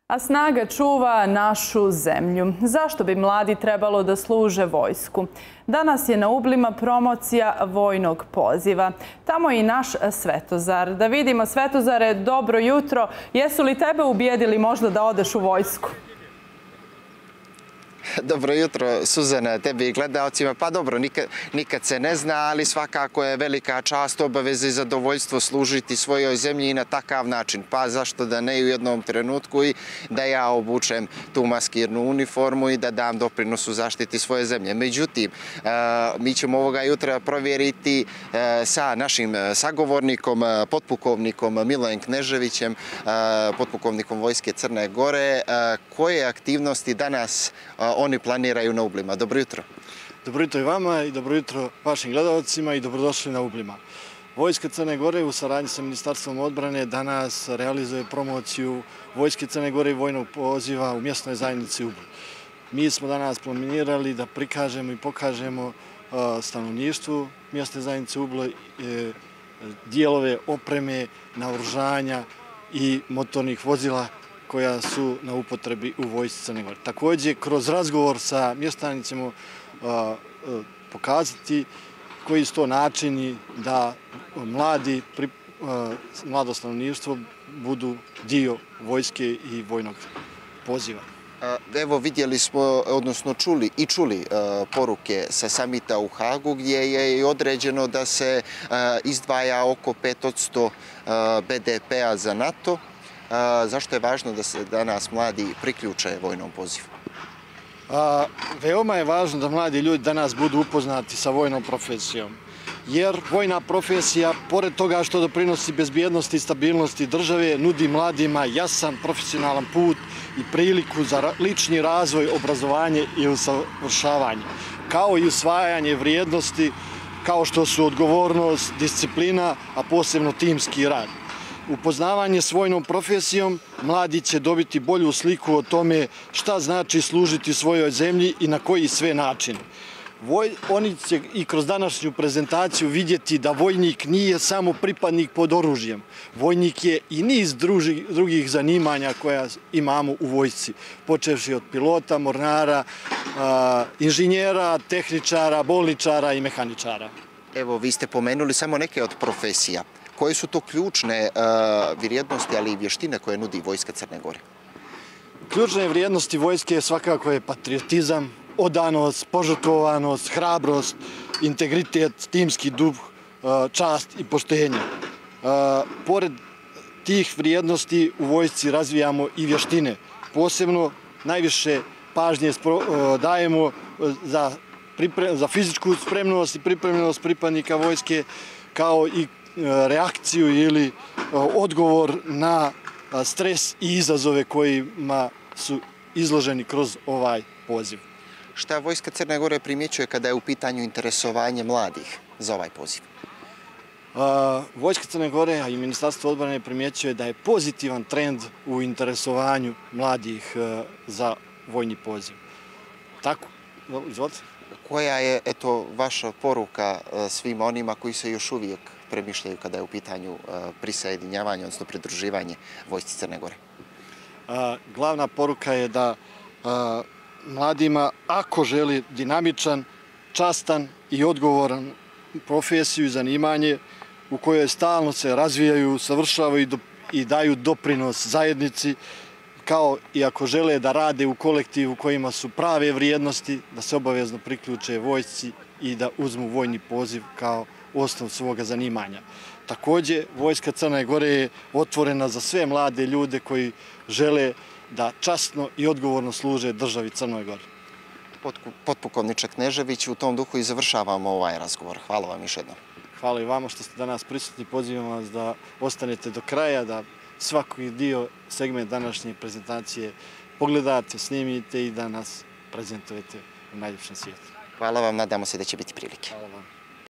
A snaga čuva našu zemlju. Zašto bi mladi trebalo da služe vojsku? Danas je na Ublima promocija vojnog poziva. Tamo je i naš Svetozar. Da vidimo, Svetozare, dobro jutro. Jesu li tebe ubijedili možda da odeš u vojsku? Dobro jutro, Suzana, tebi i gledalcima. Pa dobro, nikad se ne zna, ali svakako je velika čast, obaveza i zadovoljstvo služiti svojoj zemlji i na takav način. Pa zašto da ne u jednom trenutku i da ja obučem tu maskirnu uniformu i da dam doprinos u zaštiti svoje zemlje. Međutim, mi ćemo ovoga jutra provjeriti sa našim sagovornikom, potpukovnikom Milojem Kneževićem, potpukovnikom Vojske Crne Gore, koje aktivnosti danas oni planiraju na Ublima. Dobro jutro. Dobro jutro i vama i dobro jutro vašim gledalcima i dobrodošli na Ublima. Vojska Crne Gore u saradnji sa Ministarstvom odbrane danas realizuje promociju Vojske Crne Gore i vojnog poziva u mjesnoj zajednici Ubl. Mi smo danas planirali da prikažemo i pokažemo stanovništvu mjesne zajednice Ubl dijelove opreme, naoružanja i motornih vozila koja su na upotrebi u Vojsci Crne Gore. Također, kroz razgovor sa mještanicima pokazati koji su to načini da mlado stanovništvo budu dio vojske i vojnog poziva. Evo vidjeli smo, odnosno čuli poruke sa samita u Hagu gdje je i određeno da se izdvaja oko 5% BDP-a za NATO. Zašto je važno da se danas mladi priključe vojnom pozivu? Veoma je važno da mladi ljudi danas budu upoznati sa vojnom profesijom. Jer vojna profesija, pored toga što doprinosi bezbjednosti i stabilnosti države, nudi mladima jasan profesionalan put i priliku za lični razvoj, obrazovanje i usavršavanje, kao i usvajanje vrijednosti kao što su odgovornost, disciplina, a posebno timski rad. Upoznavanje s vojnom profesijom, mladi će dobiti bolju sliku o tome šta znači služiti svojoj zemlji i na koji sve način. Oni će i kroz današnju prezentaciju vidjeti da vojnik nije samo pripadnik pod oružjem. Vojnik je i niz drugih zanimanja koja imamo u vojsci, počevši od pilota, mornara, inženjera, tehničara, bolničara i mehaničara. Evo, vi ste pomenuli samo neke od profesija. Koje su to ključne vrijednosti, ali i vještine koje nudi Vojska Crne Gore? Ključne vrijednosti vojske svakako je patriotizam, odanost, požrtvovanost, hrabrost, integritet, timski duh, čast i poštenje. Pored tih vrijednosti u vojsci razvijamo i vještine. Posebno najviše pažnje dajemo za fizičku spremnost i pripremljenost pripadnika vojske, kao i reakciju ili odgovor na stres i izazove kojima su izloženi kroz ovaj poziv. Šta Vojska Crne Gore primjećuje kada je u pitanju interesovanje mladih za ovaj poziv? Vojska Crne Gore, a i Ministarstvo odbrane primjećuje da je pozitivan trend u interesovanju mladih za vojni poziv. Tako, izvolite. Koja je, vaša poruka svima onima koji se još uvijek premišljaju kada je u pitanju prisajedinjavanje, odnosno pridruživanje Vojsci Crne Gore? Glavna poruka je da mladima, ako želi dinamičan, častan i odgovoran profesiju i zanimanje u kojoj stalno se razvijaju, savršavaju i daju doprinos zajednici, kao i ako žele da rade u kolektivu kojima su prave vrijednosti, da se obavezno priključe vojsci i da uzmu vojni poziv kao osnov svoga zanimanja. Također, Vojska Crne Gore je otvorena za sve mlade ljude koji žele da časno i odgovorno služe državi Crnoj Gori. Potpukovniče Knežević, u tom duhu i završavamo ovaj razgovor. Hvala vam još jednom. Hvala i vama što ste danas prisutni. Pozivam vas da ostanete do kraja, da svaki dio segment današnje prezentacije pogledate, snimite i da nas prezentujete u najljepšem svijetu. Hvala vam, nadamo se da će biti prilike. Hvala vam.